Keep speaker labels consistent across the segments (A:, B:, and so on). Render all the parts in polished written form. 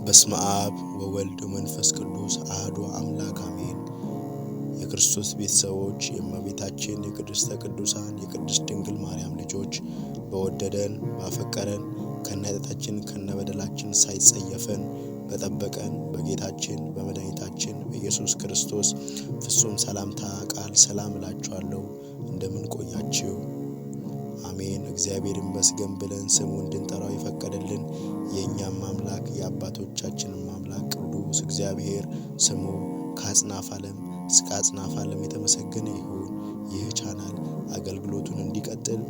A: በስመ አብ ወወልድ ወመንፈስ ቅዱስ አሐዱ አምላክ አሜን። የክርስቶስ ቤተሰቦች፣ የእመቤታችን የቅድስተ ቅዱሳን የቅድስት ድንግል ማርያም ልጆች፣ በወደደን ባፈቀረን፣ ከነኃጢአታችን ከነበደላችን ሳይጸየፈን በጠበቀን በጌታችን በመድኃኒታችን በኢየሱስ ክርስቶስ ፍጹም ሰላምታ ቃል ሰላም እላችኋለሁ። እንደምን ቆያችሁ? አሜን። እግዚአብሔር ይመስገን ብለን ስሙ እንድንጠራው የፈቀደልን የእኛም አምላክ የአባቶቻችንም አምላክ ቅዱስ እግዚአብሔር ስሙ ከአጽናፍ ዓለም እስከ አጽናፍ ዓለም የተመሰገነ ይሁን። ይህ ቻናል አገልግሎቱን እንዲቀጥል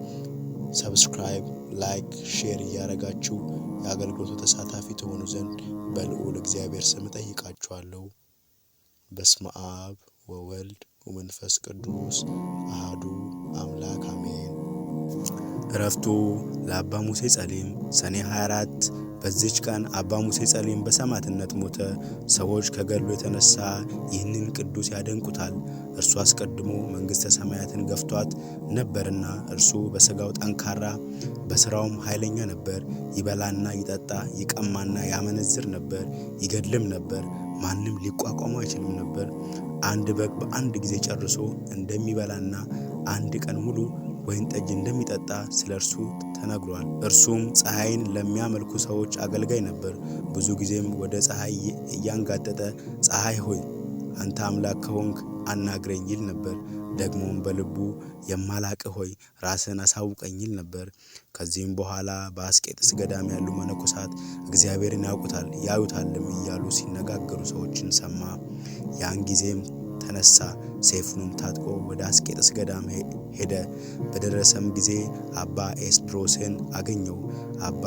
A: subscribe፣ like፣ share እያደረጋችሁ የአገልግሎቱ ተሳታፊ ትሆኑ ዘንድ በልዑል እግዚአብሔር ስም እጠይቃችኋለሁ። በስመ አብ ወወልድ ወመንፈስ ቅዱስ አሐዱ አምላክ አሜን። እረፍቱ ለአባ ሙሴ ጸሊም ሰኔ 24። በዚች ቀን አባ ሙሴ ጸሊም በሰማዕትነት ሞተ። ሰዎች ከገድሉ የተነሳ ይህንን ቅዱስ ያደንቁታል። እርሱ አስቀድሞ መንግሥተ ሰማያትን ገፍቷት ነበርና። እርሱ በሥጋው ጠንካራ በሥራውም ኃይለኛ ነበር። ይበላና ይጠጣ፣ ይቀማና ያመነዝር ነበር፣ ይገድልም ነበር። ማንም ሊቋቋመው አይችልም ነበር። አንድ በግ በአንድ ጊዜ ጨርሶ እንደሚበላና አንድ ቀን ሙሉ ወይን ጠጅ እንደሚጠጣ ስለ እርሱ ተነግሯል። እርሱም ፀሐይን ለሚያመልኩ ሰዎች አገልጋይ ነበር። ብዙ ጊዜም ወደ ፀሐይ እያንጋጠጠ "ፀሐይ ሆይ፣ አንተ አምላክ ከሆንክ አናግረኝ" ይል ነበር። ደግሞም በልቡ "የማላቅህ ሆይ፣ ራስህን አሳውቀኝ" ይል ነበር። ከዚህም በኋላ በአስቄጥስ ገዳም ያሉ መነኮሳት እግዚአብሔርን ያውቁታል ያዩታልም እያሉ ሲነጋገሩ ሰዎችን ሰማ። ያን ጊዜም ተነሳ፣ ሰይፉንም ታጥቆ ወደ አስቄጥስ ገዳም ሄደ። በደረሰም ጊዜ አባ ኤስድሮስን አገኘው። አባ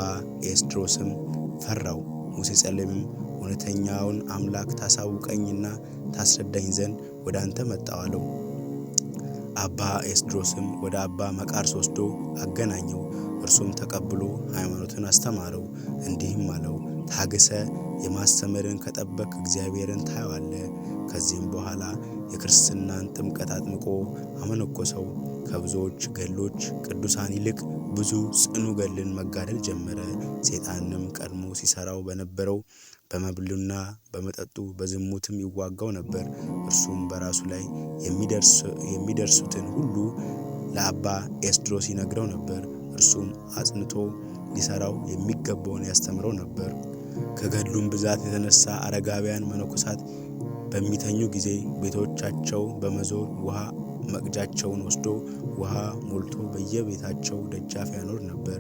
A: ኤስድሮስም ፈራው። ሙሴ ጸሊምም "እውነተኛውን አምላክ ታሳውቀኝና ታስረዳኝ ዘንድ ወደ አንተ መጣሁ" አለው። አባ ኤስድሮስም ወደ አባ መቃርስ ወስዶ አገናኘው። እርሱም ተቀብሎ ሃይማኖትን አስተማረው። እንዲህም አለው፣ ታግሰህ የማስተምርህን ከጠበቅህ እግዚአብሔርን ታየዋለህ። ከዚህም በኋላ የክርስትናን ጥምቀት አጥምቆ አመነኮሰው። ከብዙዎች ገድሎች ቅዱሳን ይልቅ ብዙ ጽኑ ገድልን መጋደል ጀመረ። ሰይጣንንም ቀድሞ ሲሰራው በነበረው በመብሉና በመጠጡ በዝሙትም ይዋጋው ነበር። እርሱም በራሱ ላይ የሚደርሱትን ሁሉ ለአባ ኤስድሮስ ይነግረው ነበር። እርሱም አጽንቶ ሊሰራው የሚገባውን ያስተምረው ነበር። ከገድሉም ብዛት የተነሳ አረጋውያን መነኮሳት በሚተኙ ጊዜ ቤቶቻቸው በመዞር ውሃ መቅጃቸውን ወስዶ ውሃ ሞልቶ በየቤታቸው ደጃፍ ያኖር ነበር።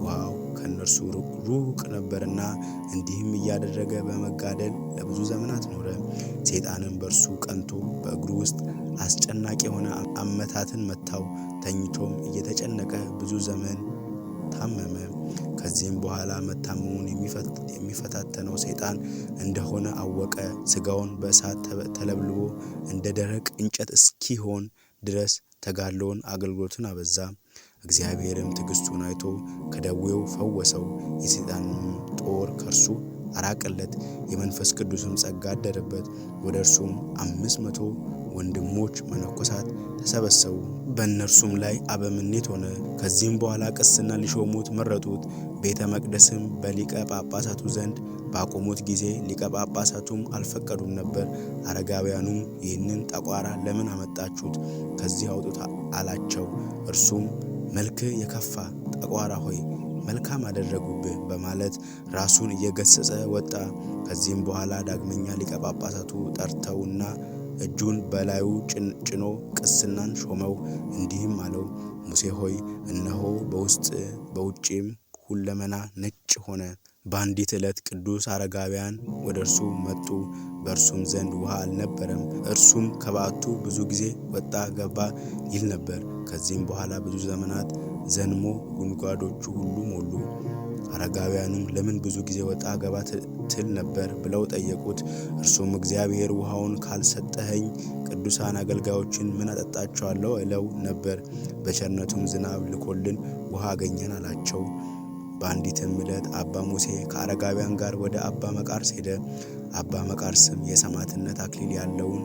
A: ውሃው ከእነርሱ ሩቅ ነበርና። እንዲህም እያደረገ በመጋደል ለብዙ ዘመናት ኖረ። ሰይጣንም በእርሱ ቀንቶ በእግሩ ውስጥ አስጨናቂ የሆነ አመታትን መታው። ተኝቶም እየተጨነቀ ብዙ ዘመን ታመመ። ከዚህም በኋላ መታመሙን የሚፈታተነው ሰይጣን እንደሆነ አወቀ። ሥጋውን በእሳት ተለብልቦ እንደ ደረቅ እንጨት እስኪሆን ድረስ ተጋድሎውን አገልግሎትን አበዛ። እግዚአብሔርም ትዕግስቱን አይቶ ከደዌው ፈወሰው። የሰይጣንም ጦር ከእርሱ አራቀለት። የመንፈስ ቅዱስም ጸጋ አደረበት። ወደ እርሱም 500 ወንድሞች መነኮሳት ተሰበሰቡ። በእነርሱም ላይ አበምኔት ሆነ። ከዚህም በኋላ ቅስና ሊሾሙት መረጡት። ቤተ መቅደስም በሊቀ ጳጳሳቱ ዘንድ ባቆሙት ጊዜ ሊቀ ጳጳሳቱም አልፈቀዱም ነበር። አረጋውያኑም "ይህንን ጠቋራ ለምን አመጣችሁት? ከዚህ አውጡት" አላቸው። እርሱም "መልክህ የከፋ ጠቋራ ሆይ፣ መልካም አደረጉብህ" በማለት ራሱን እየገሰጸ ወጣ። ከዚህም በኋላ ዳግመኛ ሊቀ ጳጳሳቱ ጠርተውና እጁን በላዩ ጭኖ ቅስናን ሾመው። እንዲህም አለው፣ "ሙሴ ሆይ፣ እነሆ በውስጥ በውጪም ሁለመና ነጭ ሆነ።" በአንዲት ዕለት ቅዱስ አረጋውያን ወደ እርሱ መጡ። በእርሱም ዘንድ ውሃ አልነበረም። እርሱም ከበዓቱ ብዙ ጊዜ ወጣ ገባ ይል ነበር። ከዚህም በኋላ ብዙ ዘመናት ዘንሞ ጉድጓዶቹ ሁሉ ሞሉ። አረጋውያኑም "ለምን ብዙ ጊዜ ወጣ ገባ ትል ነበር?" ብለው ጠየቁት። እርሱም "እግዚአብሔር ውሃውን ካልሰጠኸኝ ቅዱሳን አገልጋዮችን ምን አጠጣቸዋለሁ እለው ነበር። በቸርነቱም ዝናብ ልኮልን ውሃ አገኘን" አላቸው። በአንዲትም ዕለት አባ ሙሴ ከአረጋውያን ጋር ወደ አባ መቃርስ ሄደ። አባ መቃርስም "የሰማዕትነት አክሊል ያለውን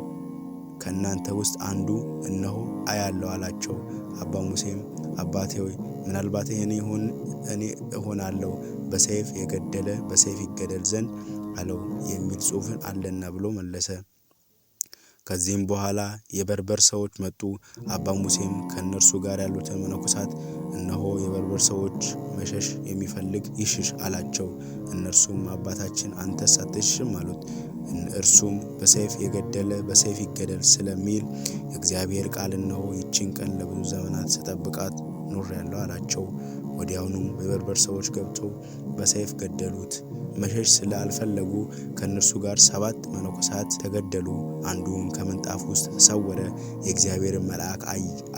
A: ከእናንተ ውስጥ አንዱ እነሆ አያለሁ" አላቸው። አባ ሙሴም "አባቴ ሆይ፣ ምናልባት እኔ እሆናለሁ። በሰይፍ የገደለ በሰይፍ ይገደል ዘንድ አለው የሚል ጽሑፍን አለና ብሎ መለሰ። ከዚህም በኋላ የበርበር ሰዎች መጡ። አባ ሙሴም ከእነርሱ ጋር ያሉትን መነኮሳት እነሆ የበርበር ሰዎች፣ መሸሽ የሚፈልግ ይሽሽ አላቸው። እነርሱም አባታችን አንተስ አትሸሽም አሉት። እርሱም በሰይፍ የገደለ በሰይፍ ይገደል ስለሚል የእግዚአብሔር ቃል እነሆ ይህችን ቀን ለብዙ ዘመናት ስጠብቃት ኖሬአለሁ አላቸው። ወዲያውኑም የበርበር ሰዎች ገብተው በሰይፍ ገደሉት። መሸሽ ስላልፈለጉ ከእነርሱ ጋር 7 መነኮሳት ተገደሉ። አንዱም ከምንጣፍ ውስጥ ተሰወረ። የእግዚአብሔርን መልአክ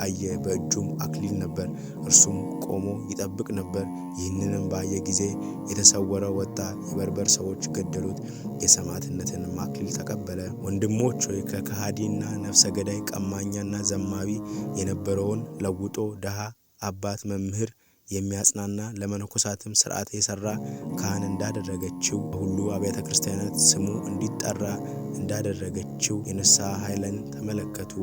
A: አየ፣ በእጁም አክሊል ነበር። እርሱም ቆሞ ይጠብቅ ነበር። ይህንንም ባየ ጊዜ የተሰወረው ወጣ። የበርበር ሰዎች ገደሉት። የሰማዕትነትንም አክሊል ተቀበለ። ወንድሞች ሆይ፣ ከከሃዲና ነፍሰ ገዳይ ቀማኛና ዘማዊ የነበረውን ለውጦ ድሃ አባት መምህር የሚያጽናና ለመነኮሳትም ሥርዓት የሰራ ካህን እንዳደረገችው ሁሉ አብያተ ክርስቲያናት ስሙ እንዲጠራ እንዳደረገችው የንስሐ ኃይልን ተመለከቱ።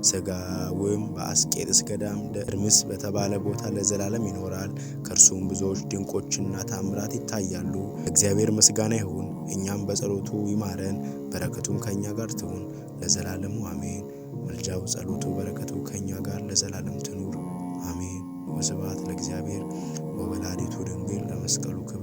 A: ሥጋውም በአስቄጥስ ገዳም ደርምስ በተባለ ቦታ ለዘላለም ይኖራል። ከእርሱም ብዙዎች ድንቆችና ታምራት ይታያሉ። እግዚአብሔር ምስጋና ይሁን። እኛም በጸሎቱ ይማረን፣ በረከቱም ከእኛ ጋር ትሁን ለዘላለሙ አሜን። ምልጃው፣ ጸሎቱ፣ በረከቱ ከእኛ ጋር ለዘላለም ትኑር አሜን። ወስብሐት ለእግዚአብሔር ወወላዲቱ ድንግል ለመስቀሉ ክቡር።